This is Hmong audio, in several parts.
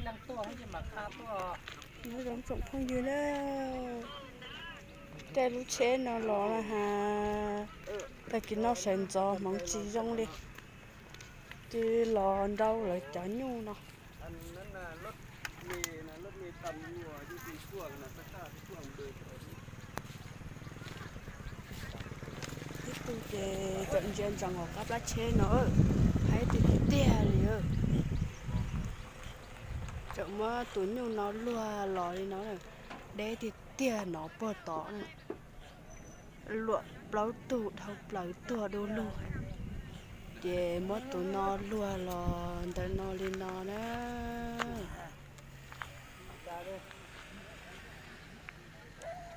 Nyob zoo tsoom phooj ywg na, caij lub tsheb no los na has, tag kis no sawv ntxov hmoov tsis zoo li, ces los nrau lawv cov nyuj no. Ib tug ces tseem ntsia ntsoov hauv qab plab tsheb no, haib tiag tiag li. Tseem muab tus nyuj no luag los li no, deb tiag tiag no puag tod, luam plaub tug dhau plaws tuag du lug, ces muab tus no luag los ntawm no li no na.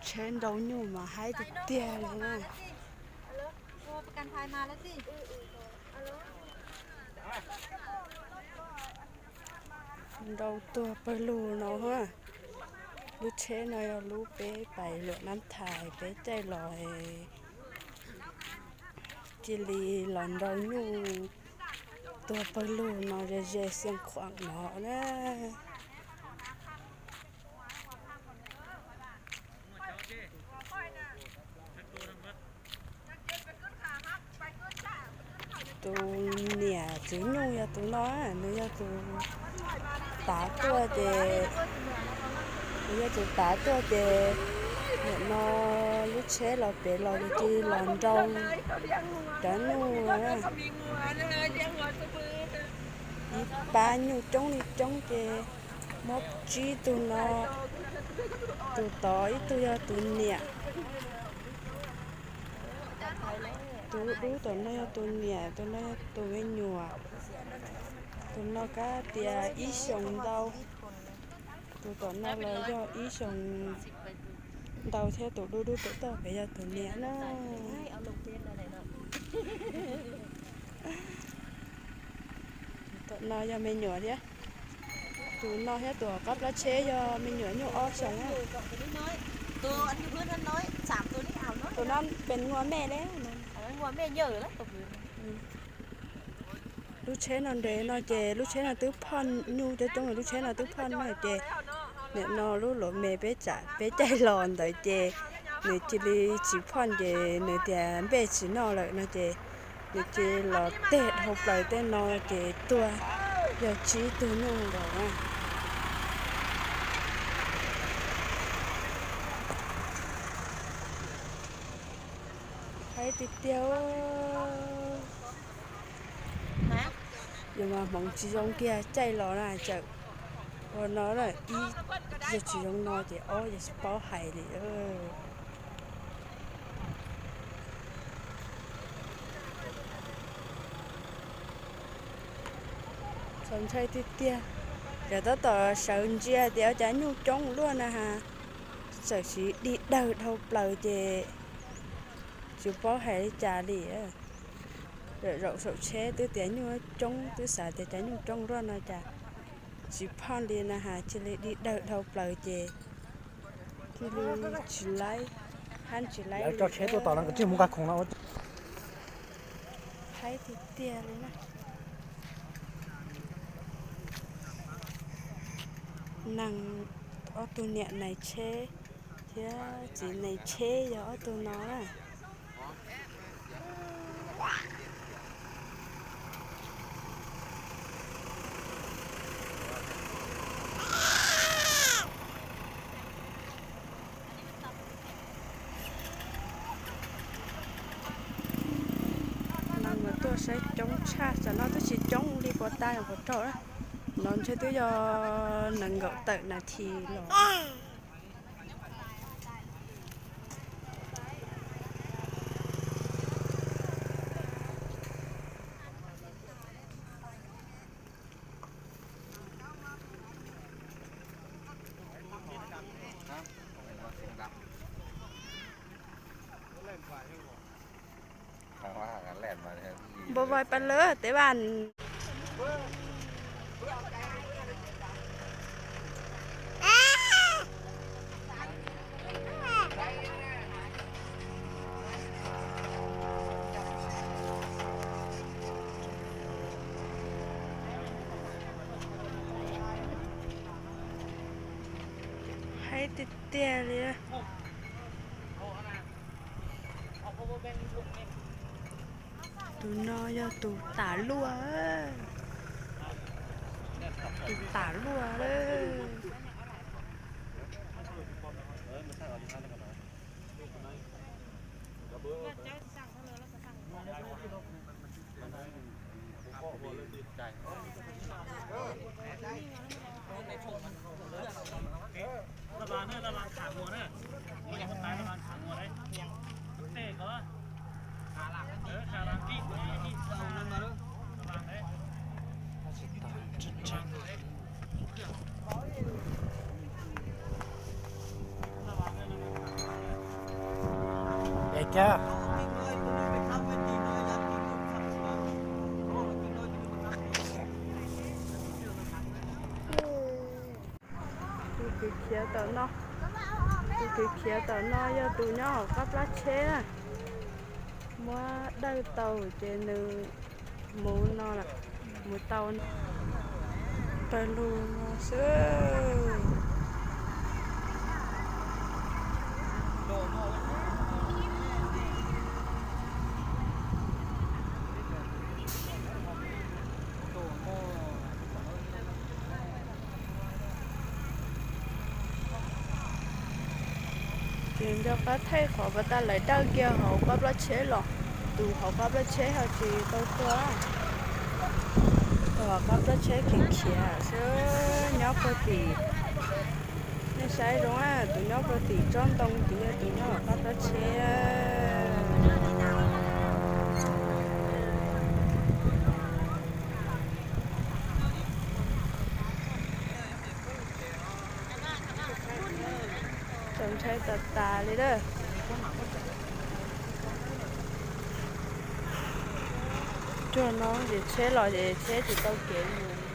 Tsheb nrau nyuj mas haib tiag tiag li na. Nrau tuag pawg lug no. Lub tsheb no yog lub peb pais luam nab thais peb caij los, cia li los nrau nyuj tuag pawg lug no ze ze Xiav Khuam no na. Tus niam txiv nyuj yog tus no, nws yog tus tav tuaj ces, nws yog tus tav tuaj ces, nim no lub tsheb los pem los cia li los nrau cov nyuj. Ib pab nyuj coob li coob ces muab tsib tug no, tus tod ib tug yog tus niam, tus dub tom no yog tus niam, tus no yog tus me nyuam, tus no kab tias ib xyoos ntau, tus tom no los yog ib xyoos ntau thiab, tus dub dub tom toj pem yog tus niam na. Tom no yog me nyuam thiab. Tus no thiab tus hauv qab plab tsheb yog me nyuam nyuj ob xyoos. Tus no pes ngua mej le. Lub tsheb no nres no ces lub tsheb no twb phoj nyuj coob coob, lub tsheb no twb phoj no ces nim no lub luam me peb tsam peb caij los ntawd ces nws cia li tsis phoj ces nws tias npej tsis noj lawm no ces nws cia li los teg dhau plaws tej no ces tuag yog tsib tug nyuj nkaus na. Haib tiag tiag. Yus mas hmoov tsis zoo kiag caij los na tseem ua no, ib yog tsis zoo no ces ob yog tsis paub hais li. Txaus ntshai tiag tiag. Cov tab tom sawv ntsia tias cas nyuj coob luaj na has, txawm siv dig dawg dhau plaws ces tsis paub hais li cas li. Zaum saum tsheb twb tias nyuj coob, twb xav tias cas nyuj coob luaj no cas tsis phoj li na has, cia li dig dawg dhau plaws ces cia li tsis laib, hab tsis laib li. Cov tsheb tuaj tom no nkawd tsis mus nqa khoom no. Haib tiag tiag li na. Neeg, ob tug niam nais tsheb thiab txiv nais tsheb yog ob tug no na. Neeg mas tuaj saib coob tshaj, tsam no twb tsis coob li puas tas puas rau na. No ntshe twb yog nees nkaum tawm nas this los. Npau vais pas lawm tej vas. Tiag tiag li. Tus no yog tus tam luaj, tus tam luaj. Tus kwv khiav tom no, tus kwv khiav tom no yog tus nyob hauv qab plab tsheb na. Muab dawj tau ces nws mus no, mus tau no. Pawg lug no xwb. Ces nco qab thaij qhov pas tas lawv dawj kiag hauv qab plab tsheb los, tus hauv qab plab tsheb ho tsis tau tuaj. Tus hauv qab plab tsheb khiav khiav xwb nyob puag tim. Nej saib zoo, tus nyob puag tim tsob ntoo tiv yog tus nyob hauv qab plab tsheb. Txaus ntshai tas tas li lawm. Cuag no ces tsheb los ces tsheb tsis tau kev mus.